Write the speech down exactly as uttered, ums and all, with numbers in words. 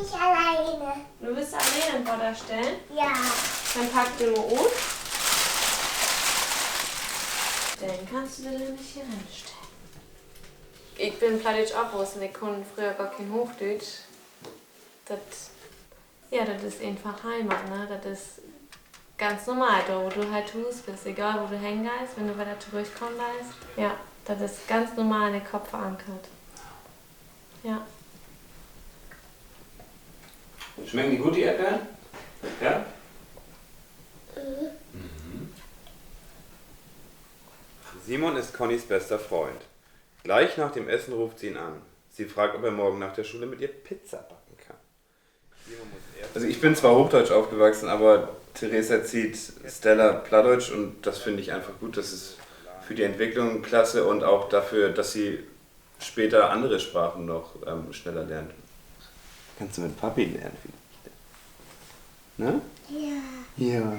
Nich alleen. Du willst alleen in Water stellen? Ja. Denn pack de mal ut. Denn kannst du de nämlich hier rinstellen. Ik bün plattdüütsch opwussen, ik kunn fröher gor keen Hoochdüütsch. Dat, ja, dat is eenfach Heimat, ne? Dat is ganz normal, dor wo du halt to Huus büst, egal wo du hengeihst, wenn du wedder torüchkamen deist. Ja, dat is ganz normal in de Kopp verankert. Ja. Schmecken die gut, die Erdbeeren? Ja? Mhm. Simon ist Connys bester Freund. Gleich nach dem Essen ruft sie ihn an. Sie fragt, ob er morgen nach der Schule mit ihr Pizza backen kann. Also ich bin zwar hochdeutsch aufgewachsen, aber Theresa zieht Stella Plattdeutsch und das finde ich einfach gut. Das ist für die Entwicklung klasse und auch dafür, dass sie später andere Sprachen noch, ähm, schneller lernt. Kannst du mit Papi lernen vielleicht? Ne? Ja. Ja.